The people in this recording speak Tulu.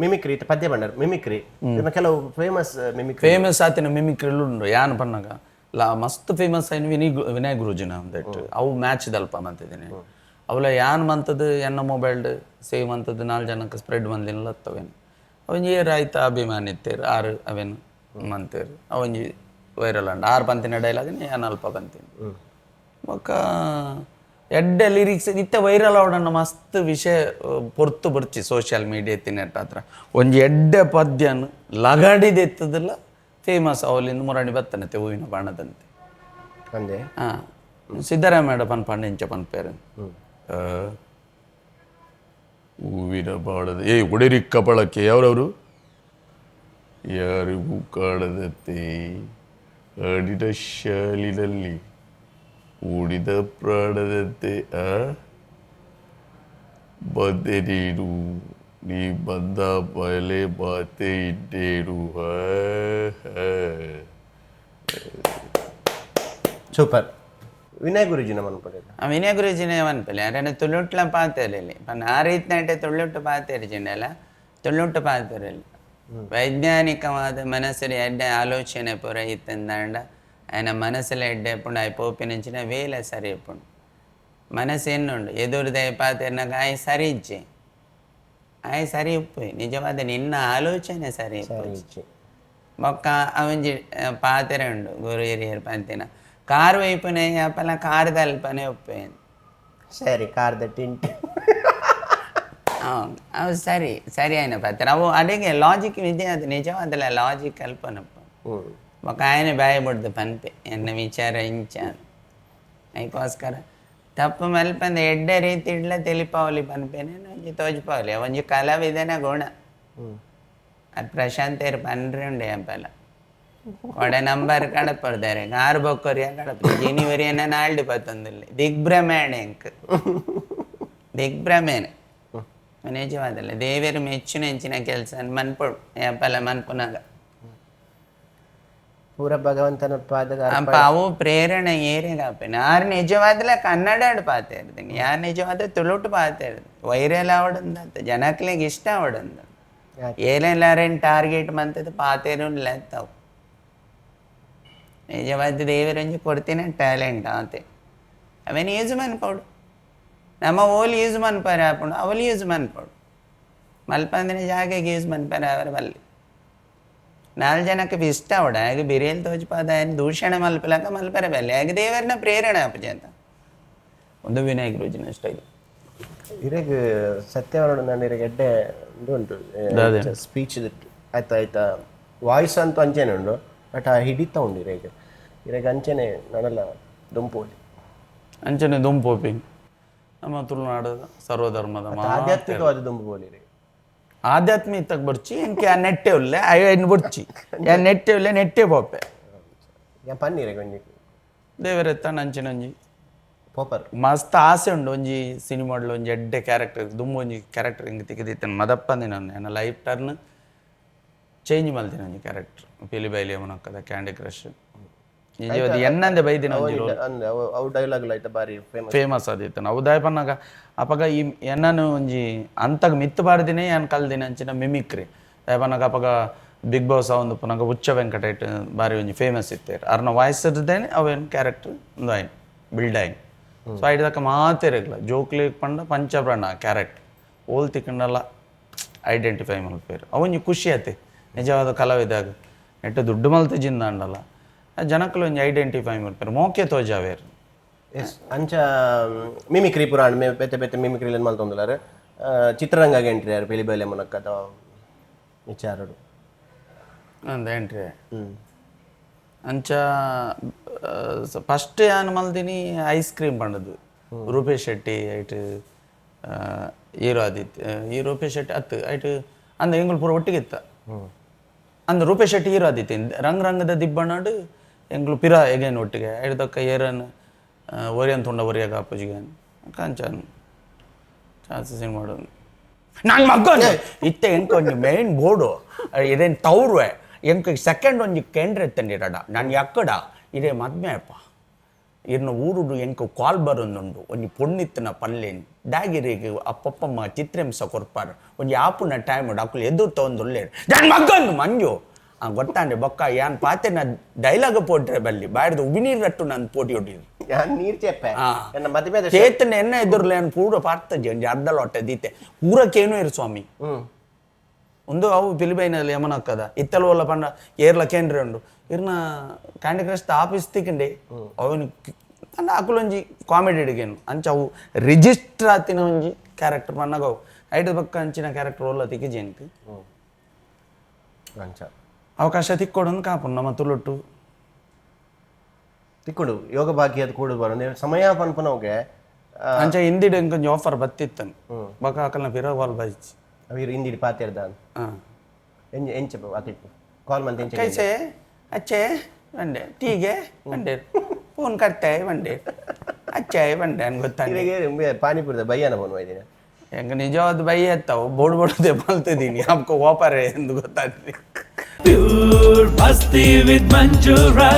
Mimicry ಪದ್ಯ ಬಂಡರ್ ಮಿಮಿಕ್ರಿ ಕೆಲವು famous mimicry. Famous ಆತಿನ ಮಿಮಿಕ್ರಿಲು ಉಂಡು. ಯಾನ್ ಪನ್ನಗ ಲಾ ಮಸ್ತ್ ಫೇಮಸ್ ಆಯಿನ ವಿನಿ ವಿನಯ್ ಗುರೂಜಿನ ಒಂದೆಟ್ ಅವು ಮ್ಯಾಚ್ ದಲ್ಪ ಮಂತಿದ್ದೀನಿ. ಅವಲ ಯಾನ್ ಮಂತದ್ದು ಎನ್ನ ಮೊಬೈಲ್ಡ್ ಸೇವ್ ಮಂತದ್ದು ನಾಲ್ ಜನಕ್ಕೆ ಸ್ಪ್ರೆಡ್ ಮಂದಿನ ಅತ್ತವೇನು. ಅವಂಜಿ ಏರ್ ಆಯ್ತ ಅಭಿಮಾನಿ ಇತ್ತೇರು ಆರು ಅವೇನು ಮಂತೇರು. ಅವಂಜಿ ವೈರಲ್ ಅಂಡ ಆರು ಪಂತಿನ ಡೈಲಾಗ್ ಯಾನ್ ಅಲ್ಪ ಪಂತೀನಿ. ಬೊಕ್ಕ ಎಡ್ಡೆ ಲಿರಿಕ್ಸ್ ಇತ್ತೆ ವೈರಲ್ ಆವಡನ್ನ ಮಸ್ತ್ ವಿಷಯ ಪೊರ್ತು ಬರ್ಚಿ ಸೋಷಿಯಲ್ ಮೀಡಿಯಾ ಇತ್ತಿನೆಟ್ ಹತ್ರ ಒಂಜಿ ಎಡ್ಡೆ ಪದ್ಯನ್ ಲಗಾಡಿದ ಎತ್ತದಲ್ಲ ಫೇಮಸ್ ಅವಲಿಂದ ಮುರಾಣಿ ಬತ್ತನತೆ ಹೂವಿನ ಬಾಣದಂತೆ. ಅಂದೆ. ಹಾಂ, ಸಿದ್ದರಾಮಯ್ಯ ಪನ್ಪಂಡ ಇಂಚ ಪನ್ಪೇರು, ಹೂವಿನ ಬಾಣದ ಏ ಒಡೆರಿ ಕಪಳಕ್ಕೆ ಯಾರವರು ಯಾರಿಗೂ ಕಾಣದಂತೆ ಆಡಿದ ಶಾಲಿನಲ್ಲಿ ಉಳಿದ ಪ್ರಾಣದಂತೆ ಆ ಬಂದೆ ನೀನು, ನೀ ಬಂದ ಮೇಲೆ ಮಾತೆ ಇದ್ದೇನು. ಸೂಪರ್. ವಿನಯ್ ಗುರುಜಿನ ಮನ್ಪಡೆದ. ಆ ವಿನಯ ಗುರೂಜಿನೇ ಮನ್ಪಲೆ ಅರೆನ ತುಳುಟ್ಲ ಪಾತೆರಲ್ಲಿ ಪನ್ನ ಆ ರೀತಿ ತುಳುಟು ಪಾತೆರ್ಜಿಂಡಲ ತುಳುಟು ಪಾತೆರಲ್ಲಿ ವೈಜ್ಞಾನಿಕವಾದ ಮನಸ್ಸು ಎಡ್ಡೆ ಆಲೋಚನೆ ಪೂರ ಇತ್ತಂದಾಂಡ ఆయన ಮನಸ್ಸುಲ ಎಡ್ಡೆ ಪುಂಡು, ಆಯ್ ಪೋಪಿನಂಚಿನ ವೇಲೆ ಸರಿ ಇಪ್ಪುಂಡು. ಮನಸ್ಸು ಎನ್ನುಂಡು ಎದುರುದಯ ಪಾತೆರ್ನಾಗ ಆಯ್ ಸರಿ ಇಜ್ಜೆ, ಆಯ್ ಸರಿ ಉಪ್ಪು. ನಿಜವಾದ ನಿನ್ನ ಆಲೋಚನೆ ಸರಿ ಇಪ್ಪು. ಬೊಕ್ಕ ಅವಂಜಿ ಪಾತೆರೆ ಉಂಡು ಗುರು ಹಿರಿಯರು ಪಂತಿನ ಕಾರ್ ವೈಪುನೆ ಅಪಲ ಕಾರ್ ಉಪ್ಪೆ. ಸರಿ, ಕಾರ್ದ ಟಿಂಟ್. ಅವು ಸರಿ ಸರಿ ಆಯ್ನ ಪಾತ್ರ ಅವು ಅಡಿಗೆ ಲಾಜಿಕ್ ನಿಜ, ಅದು ನಿಜವಾದಲ್ಲ ಲಾಜಿಕ್ ಅಲ್ಪನಪ್ಪ. ಬೊಕ್ಕ ಆಯನೆ ಬಾಯಿ ಬುಡ್ದು ಪನ್ಪೆ ಎನ್ನ ವಿಚಾರ ಇಂಚ. ಅದಕ್ಕೋಸ್ಕರ ತಪ್ಪು ಮಲ್ಪಂದ ಎಡ್ಡೆ ರೀತಿ ಇಡ್ಲ ತೆಲಿಪಾವಲಿ ಪನ್ಪೇನೆ ಒಂಜಿ ತೋಜ್ಪಾವಲಿ ಒಂಜಿ ಕಲಾವಿದನ ಗುಣ ಅದು. ಪ್ರಶಾಂತೇರು ಪನ್ರೆ ಉಂಡೆ ಅಪ್ಪಲ ಒಡೆ ನಂಬರ್ ಕಡಪಡ್ದಾರೆ ಕಾರ್ ಬೊಕ್ಕೊರಿಯ ಕಡಪ ಜಿನಿವರಿಯನ್ನ ನಾಲ್ಡು ಪತ್ತೊಂದಿಲ್ಲ ದಿಗ್ಭ್ರಮೇಣ ಎಂಕ್ ದಿಗ್ಭ್ರಮೇನೆ. ನಿಜವಾದಲ್ಲ ದೇವರು ಮೆಚ್ಚುನೆಂಚಿನ ಕೆಲಸ ಮನ್ಪೊಡು ಅಪ್ಪಲ ಮನ್ಪುನಾಗ. ಪೂರ ಭಗವಂತನ ಪಾದದ. ಅಪ್ಪ ಅವು ಪ್ರೇರಣೆ ಏರಿಗಾಪೇನೆ ಆರು ನಿಜವಾದಲ ಕನ್ನಡ ಪಾತೆ ಇರ್ತೀನಿ ಯಾರು ನಿಜವಾದ ತುಳುಟು ಪಾತೆ ಇರ್ತೀನಿ ವೈರಲ್ ಆವಡಂದ ಜನಕ್ಲೆಗ್ ಇಷ್ಟ ಆವಡಂದ ಏನೆಲ್ಲಾರೇನು ಟಾರ್ಗೆಟ್ ಮಂತದ್ದು ಪಾತೇರು ಲೆತ್ತವು. ನಿಜವಾದ ದೇವರಂಜಿ ಕೊಡ್ತೀನಿ ಟ್ಯಾಲೆಂಟ್ ಆತೆ ಅವೇನು ಯೂಸ್ ಮನ್ಪೋಡು. ನಮ್ಮ ಓಲ್ ಯೂಸ್ ಮನ್ಪಾರೆ ಆಪುಂಡು ಅವಲು ಯೂಸ್ ಮನ್ಪೋಡು ಮಲ್ಪಂದಿನ ಜಾಗೆಗೆ ಯೂಸ್ ಮನ್ಪಾರೆ ಅವರ ಬಲ್ಲಿ ನಾಲ್ ಜನಕ್ಕೆ ಇಷ್ಟ ಅವಡ ಹಾಗೆ ಬಿರಿಯಲ್ ತೋಜ್ಪಾದ ದೂಷಣೆ ಮಲ್ಪಲಕ ಮಲ್ಪರೆ ಬಲ್ಲೆ ಹಾಗೆ ದೇವರನ್ನ ಪ್ರೇರಣೆ ಆಪುಜಿ ಅಂತ ಒಂದು ವಿನಾಯಕ ರುಜಿನ ಸ್ಟೈಲ್. ಇರೆಗ್ ಸತ್ಯವರಣ ನಾನು ಇರೆಗ್ ಎಡ್ಡೆ ಉಂದು ಉಂಟು ಸ್ಪೀಚ್ ಆಯ್ತಾ ಆಯ್ತಾ ವಾಯ್ಸ್ ಅಂತೂ ಅಂಚೆನೆ ಉಂಡು, ಬಟ್ ಆ ಹಿಡಿತ ಉಂಡು ಇರೆಗ್. ಇರೆಗ್ ಅಂಚೆನೆ ನನಲ ದುಂಪೋಲಿ. ಅಂಚನೆ ದುಂಪೋಪಿಂಗ್ ನಮ್ಮ ತುಳುನಾಡು ಸರ್ವಧರ್ಮದ ಆಧ್ಯಾತ್ಮಿಕವಾದ ದುಂಪೋಲಿ ಇರೆಗ್. ಆಧ್ಯಾತ್ಮಿಕ ಬರ್ಚಿ ಎಂಕೆ ಆ ನೆಟ್ಟೆ ಉಲ್ಲೆ ಐನ್ ಬೊಡ್ಚಿ ಯಾ ನೆಟ್ಟೆ ಉಲ್ಲೆ ನೆಟ್ಟೆ ಪೋಪೆ. ಯಾ ಪನ್ನಿ ಇರೆಗ್ ಒಂಜಿ. ದೇವರೆತ್ತ ನಂಚಿನಂಜಿ ಪೋಪರ್. ಮಸ್ತ್ ಆಸೆ ಉಂಡು ಒಂಜಿ ಸಿನಿಮಾಡ್ಲ ಒಂಜಿ ಎಡ್ಡೆ ಕ್ಯಾರೆಕ್ಟರ್ ದುಂಬು ಒಂಜಿ ಕ್ಯಾರೆಕ್ಟರ್ ಹಿಂಗೆ ತಿಕ್ಕಿದಿತ್ತನು ಮದಪ್ಪಂದಿನ ನನ್ನ life turn change ಮಲ್ತಿನ ಒಂಜಿ ಕ್ಯಾರೆಕ್ಟರ್ ಪಿಲಿ ಬೈಲಿ ಅಮ್ಮನಕ್ಕದ ಕ್ಯಾಂಡಿ ಕ್ರಶ್ ನಿಜವಾದ ಎನ್ನಂದೆ ಬೈದಿನ ಒಂಜಿ ರೋಲ್. ಅಂದ್ರೆ ಅವು ಅವು ಡೈಲಾಗ್ ಐತ ಬಾರಿ ಫೇಮಸ್. ಫೇಮಸ್ ಆದಿತ್ತನು ಅವು ದಾಯ ಪನ್ನಾಗ ಅಪಗ ಈ ಎನ್ನನು ಒಂಜಿ ಅಂತಗ ಮಿತ್ತು ಬಾರ್ದಿನೇ ಯಾನ್ ಕಲ್ದಿನ ಅಂಚಿನ ಮಿಮಿಕ್ರಿ. ದಾಯ ಪನ್ನಾಗ ಅಪಗ ಬಿಗ್ ಬಾಸ್ ಒಂದು ಪುನಗ ಹುಚ್ಚ ವೆಂಕಟೇಟ್ ಬಾರಿ ಒಂಜಿ ಫೇಮಸ್ ಇತ್ತೇರು. ಅರ್ನ ವಾಯ್ಸ್ ಇರ್ದೇನೆ ಅವೇನು ಕ್ಯಾರೆಕ್ಟರ್ ಒಂದು ಆಯ್ನ್ ಬಿಲ್ಡ್ ಆಯ್ನ್. ಸೊ ಐಡ್ದಕ್ಕ ಮಾತೆರೆಗ್ಲ ಜೋಕ್ಲಿ ಪಂಡ ಪಂಚಪ್ರಾಣ ಕ್ಯಾರೆಕ್ಟರ್ ಓಲ್ ತಿಕ್ಕಂಡಲ್ಲ ಐಡೆಂಟಿಫೈ ಮಲ್ಪೇರು. ಅವೊಂಜಿ ಖುಷಿ ಆತೆ ನಿಜವಾದ ಕಲಾವಿದಾಗ ನೆಟ್ಟು ದುಡ್ಡು ಮಲ್ತು ಜಿಂದಾಂಡಲ್ಲ ಜನಕ್ಕಲು ಒಂಜಿ ಐಡೆಂಟಿಫೈ ಮಲ್ಪೇರು ಮೋಕೆ ತೋಜಾವೇರು. ಎಸ್, ಅಂಚ ಮಿಮಿಕ್ರಿ ಪುರಾಣ ಮೇ ಬೇತೆ ಬೇತೆ ಮಿಮಿಕ್ರಿ ಮಲ್ತೊಂದುಲಾರ್. ಚಿತ್ರರಂಗಗೆ ಎಂಟ್ರಿ ಯಾರು ಪಿಲಿಬೈಲೆ ಮುನಕ್ಕದ ವಿಚಾರಡು? ಅಂದ ಎಂಟ್ರಿ ಅಂಚ ಫಸ್ಟ್ ಯಾನ್ ಮಲ್ದಿನಿ ಐಸ್ ಕ್ರೀಮ್ ಪಂಡದು ರೂಪೇಶ್ ಶೆಟ್ಟಿ ಐಟ್ ಹೀರೋ ಆದಿತ್ಯ ಈ ರೂಪೇಶ್ ಶೆಟ್ಟಿ ಅತ್ತು ಐಟ್ ಅಂದ ಎಂಗುಲ್ ಪೂರ ಒಟ್ಟಿಗೆ ಇತ್ತ. ಅಂದ ರೂಪೇಶ್ ಶೆಟ್ಟಿ ಹೀರೋ ಆದಿತ್ಯ ರಂಗ್ ರಂಗದ ದಿಬ್ಬಣ್ಣಡ್ ಎಂಗ್ಲು ಪಿರ ಎಗೇನ್ ಒಟ್ಟಿಗೆ ಐಡ್ದಕ್ಕ ಏರನ್ ಒರಿಯನ್ ತುಂಡ ಒರಿಯಾಗ ಅಪ್ಪುಜಿಗೆ ಕಾಂಚನ್ ಚಾನ್ಸ್ ಸಿನಿಮಾ ನನ್ನ ಮಗನ ಇತ್ತೆ ಎಂಕ ಒಂಜಿ ಮೇನ್ ಬೋರ್ಡು ಇದೇನು ತೌರುವೆ ಎಂಕ ಸೆಕೆಂಡ್ ಒಂಜಿ ಕೇಂದ್ರ ಎತ್ತಂಡಿರಡ ನಾನು ಯಕ್ಕಡ ಇದೇ ಮದ್ಮೆ ಅಪ್ಪ. ಇರ್ನ ಊರುಡು ಎಂಕ್ ಕಾಲ್ ಬರೊಂದುಂಡು. ಒಂಜಿ ಪೊಣ್ಣಿತ್ತಿನ ಪಲ್ಲೇನ್ ಡಾಗಿರಿಗೆ ಅಪ್ಪಪ್ಪಮ್ಮ ಚಿತ್ರಿಂಸ ಕೊರ್ಪಾರ್. ಒಂಜಿ ಆಪುನ ಟೈಮ್ ಅಕುಲು ಎದುರು ತಗೊಂದುಲ್ಲೇರು ಜಾನ್ ಮಗ್ಗಂದು ಮಂಜು. ಆ ಗೊತ್ತಾಂಡೆ ಬೊಕ್ಕ ಯಾನ್ ಪಾತೆನ ಡೈಲಾಗ್ ಪೋಟ್ರೆ ಬಲ್ಲಿ ಬಾಯ್ದು ಉಬಿನೀರ್ ರಟ್ಟು ನಾನು ಪೋಟಿ ಹೊಡಿರು. ಯಾನ್ ನೀರ್ ಚೇಪೆ. ಎನ್ನ ಮದಿಮೆದ ಚೇತನ ಎನ್ನ ಎದುರ್ಲೆ ಯಾನ್ ಪೂರ ಪಾರ್ತಜಿ ಒಂಜಿ ಅರ್ಧ ಲೋಟ ದೀತೆ ಪೂರಕ್ಕೇನು ಇರು ಸ್ವಾಮಿ. ಒಂದು ಅವು ಪಿಲಿಬೈನಲ್ಲಿ ಯಮನಕ್ಕದ ಇತ್ತಲ ಒಲ್ಲ ಪಂಡ ಏರ್ಲ ಕೇಂದ್ರ ಉಂಡು ಇರ್ನ ಕ್ಯಾಂಡಿ ಕ್ರಶ್ ಆಫೀಸ್ ತಿಕ್ಕಂಡೆ ಅವನು ಪಂಡ ಅಕುಲೊಂಜಿ ಕಾಮಿಡಿ ಅಡಿಗೇನು ಅಂಚ ಅವು ರಿಜಿಸ್ಟರ್ ಆತಿನ ಒಂಜಿ ಕ್ಯಾರೆಕ್ಟರ್ ಪನ್ನಗ ಅವು ಐಟ್ ಬೊಕ್ಕ ಅಂಚಿನ ಕ್ಯಾರೆಕ್ಟರ್ ಒಲ್ಲ ತಿಕ್ಕಿಜಿ ಎಂಕ್. ಅಂಚ ಅವಕಾಶ ತಿಕ್ಕೊಡೊಂದು ಕಾಪುಂಡು ನಮ್ಮ ತುಳುಟು. ತಿಕ್ಕುಡು ಯೋಗ ಭಾಗ್ಯದ ಕೂಡು ಬರೋದು ಸಮಯ ಪನ್ಪನವ್ಗೆ. ಅಂಚ ಹಿಂದಿಡ್ ಎಂಕೊಂಜಿ ಆಫರ್ ಬತ್ತಿತ್ತನು ಬೊಕ್ಕ ಅಕಲ್ನ ಪಿರವಾಲ್ ಬೈಚ್. ಅವಿರು ಹಿಂದಿಡಿ ಪಾತೆರ್ದ? ಹಾಂ. ಎಂಚ ಎಂಚ ಅತಿಪ್ಪು ಕಾಲ್ ಮಂತ್ ಎಂಚ? कैसे अच्छे ಬಂಡೆ ಟೀಗೆ ಬಂಡೆ ಫೋನ್ ಕಟ್ತೆ ಬಂಡೆ ಅಚ್ಚೆ ಬಂಡೆ ಅನ್ ಗೊತ್ತಾಂಡೆ. ಇರೆಗೆ ಪಾನಿಪುರದ ಬಯ್ಯನ ಫೋನ್ ಮಾಡಿದ್ದೀನಿ. ಹೆಂಗ ನಿಜವಾದ ಬೈ ಎತ್ತವು ಬೋರ್ಡ್ ಬೋಡದೆ ಮಲ್ತಿದ್ದೀನಿ ಅಪ್ಕೋ ಓಪರೆ ಎಂದು ಗೊತ್ತಾಗ್ತದೆ. Pure Masti with Manjura.